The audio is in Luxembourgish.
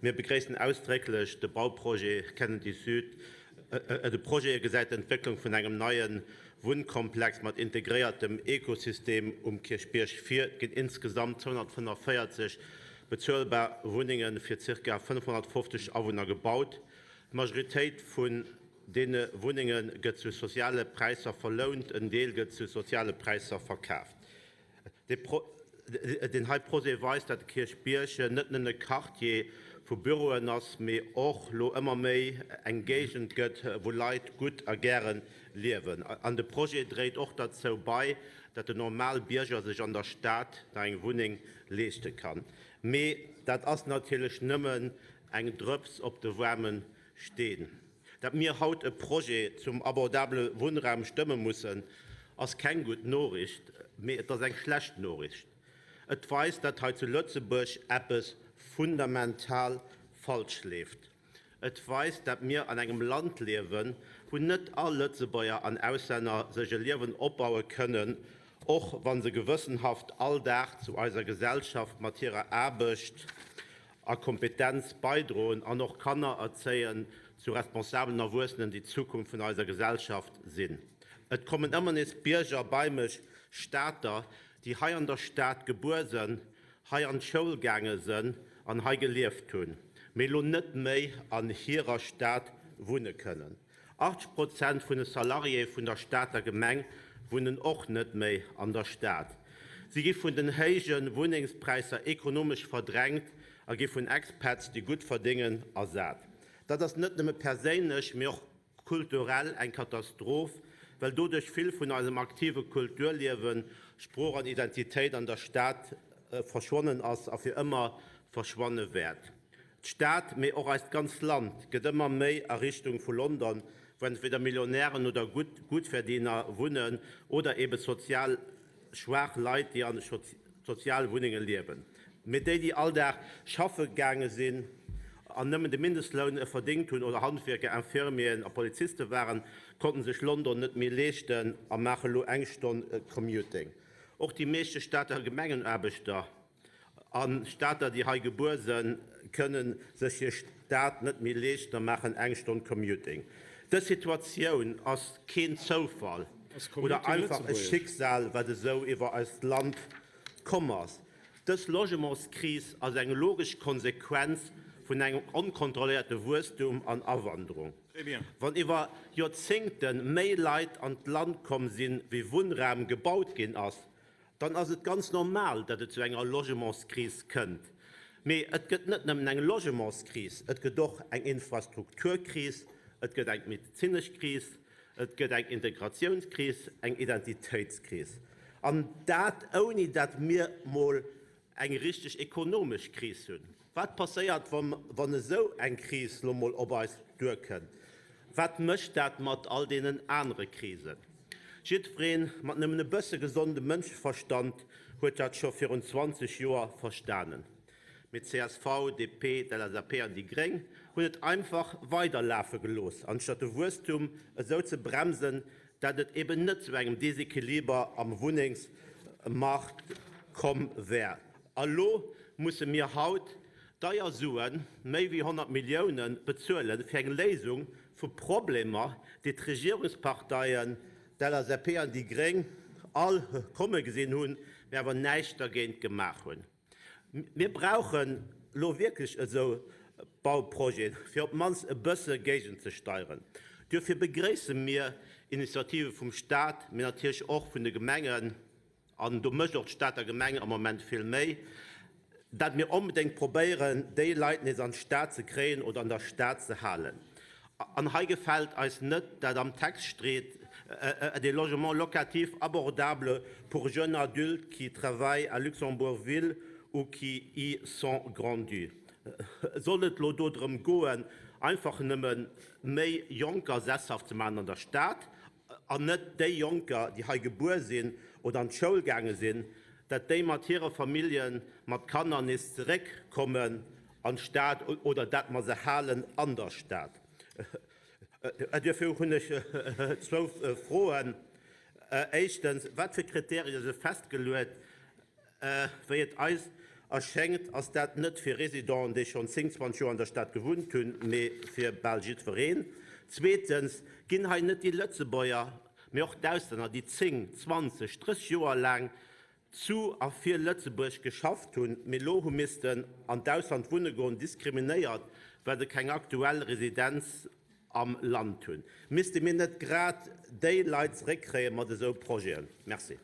Mir begréissen ausdrécklech de Bauprojet Kennedy Süd. De Projet gesäit d'Entwécklung vun engem neie Wunnkomplex mat integréiertem Ekosystem um Kierchbierg vir. Et ginn insgesamt 245 bezuelbar Wunnenge fir zirka 550 Awunner gebaut. D'Majoritéit vun deene Wunnenge gëtt zu soziale Präisser verlount, en Deel gëtt zu soziale Präisser verkaaft. Deen hei Projet weist, dat de Kierchbierg net nëmmen e Quartier vu Büroen ass, mee och lo ëmmer méi eng Géigend gëtt, wou Leit gutt a gäre liewen. An de Projet dréit och derzou bei, dat den normal Bierger sech an der Stad nach eng Wunneng leeschte kann. Mee dat ass natierlech nëmmen eng Drëps op de waarme Steen. Dat mir haut e Projet zum abordabele Wunnraum stëmme mussen, ass keng gutt Noriicht, mee et ass eng schlecht Noriicht. Et weist, dat hei zu Lëtzebuerg eppes fundamental falsch leeft. Et weist, dat mir an engem Land liewen, wou net all Lëtzebuerger an Auslänner sech e Liewen opbaue kënnen, och wa se gewëssenhaft all Dag zu eiser Gesellschaft mat hirer Aarbecht a Kompetenz baidroen an och Kanner erzéien zu responsabelen Erwuessenen, déi d'Zukunft vun eiser Gesellschaft sinn. Et kommen ëmmer nees Bierger bei mech, Stater, déi hei an der Stad gebuer sënn, hei an d'Schoul gaange sënn an hei gelieft hunn, mee elo net méi an hirer Stad wunne kënnen. 80 Prozent vun de Salariéë vun der Stater Gemeng wunnen och net méi an der Stad. Si gi vun den héije Wunnengspräisser ekonomesch verdrängt a gi vun Expats, déi gutt verdéngen, ersat. Dat ass net nëmme perséinlech, mee och kulturell eng Katastroph, well doduerch vill vun eisem aktive Kulturliewen, Sprooch an Identitéit an der Stad verschwonnen ass a fir ëmmer verschwanne wäert. D'Stad, mee och eist ganz Land gëtt ëmmer méi a Richtung vu London, wou entweder Millionären oder Guttverdiener wunnen oder ebe sozial schwaach Leit, déi a Sozialwunnenge liewen. Mee déi, déi all Dag schaffe gaange sinn an nëmmen de Mindestloun verdéngt hunn oder Handwierker, Infirmieren a Poliziste waren, konnten sech London net méi leeschten a maache lo eng Stonn Commuting. Och déi meeschte Stater Gemengenaarbechter A Stater, déi hei gebuer sënn, kënne sech hir Stad net méi leeschten a maachen eng Stonn Commuting. Dës Situatioun ass keen Zoufall Ass oder Commuting einfach e lëtzebuergesch? Schicksal, wat esou iwwer eist Land komm ass. Dës Logementskris ass eng logesch Konsequenz vun engem onkontrolléierte Wuesstum an Awanderung. Très bien. Wann iwwer Joerzéngte méi Leit an d'Land komm sinn, wéi Wunnraum gebaut ginn ass, Dann ass et ganz normal, datt et zu enger Logementskris kënnt. Mee et gëtt net nëmmen eng Logementskris, et gëtt och eng Infrastrukturkris, et gëtt eng medezinesch Kris, et gëtt eng Integratiounskris, eng Identitéitskris. An dat ouni datt mir mol eng richteg ekonomesch Kris hunn. Wat passéiert, wann esou eng Kris lo mol op eis duerkënnt? Wat mécht dat mat all deenen anere Krisen? Jiddweree mat nëmmen e bësse gesondem Mënscheverstand huet dat scho virun 20 Joer verstanen. Mee csv, DP, d'LSAP an déi Gréng hunn et einfach weiderlafe gelooss, anstatt de Wuesstum esou ze bremsen, dat et eben net zu engem Desequiliber am Wunnengsmarkt komm wär. A lo musse mir haut deier Suen, méi wéi 100 Milliounen, bezuelen, fir eng Léisung vu Problemer, déi d'Regierungsparteien, d'LSAP an déi Gréng, all komme gesinn hunn, mee awer näischt dergéint gemaach hunn. Mir brauchen elo wierklech esou Bauprojeten, fir op d'mannst e bësse géigenzesteieren. Duerfir begréisse mir Initiative vum Stat, mee natierlech och vun de Gemengen, an do mécht och d'Stater Gemeng am Moment vill méi, dat mir onbedéngt probéieren, déi Leit nees an d'Stad ze kréien oder an der Stad ze halen. An hei gefält eis net, dat am Text street, des logements locatifs abordables pour jeunes adultes qui travaillent à Luxembourg-Ville ou qui y sont grandis. Soll et elo do drëm goen, einfach nëmme méi Jonker sesshaft ze maachen an der Stad an net déi Jonker, déi hei gebuer sinn oder an d'Schoul gaange sinn, dat déi mat hire Famillje mat Kanner nees zeréckkommen an d'Stad oder dat mer se halen an der Stad? Duerfir hunn ech zwou Froen. Éischtens, wat fir Kriterien si festgeluet, wéi et eis. Erschéngt, ass dat net fir Residenten, déi schonn 10, 20 Joer an der Stad gewunnt hunn, mee fir bal jiddwereen. Zweetens ginn hei net déi Lëtzebuerger, mee och d'Auslänner, déi 10, 20, 30 Joer laang zu a fir Lëtzebuerg geschafft hunn, mee lo hu missten an d'Ausland wunne goen, diskriminéiert, well se keng aktuell Residenz am Land hunn. Misste mir net grad déi Leit zeréckkréie mat esou Projeten? Merci.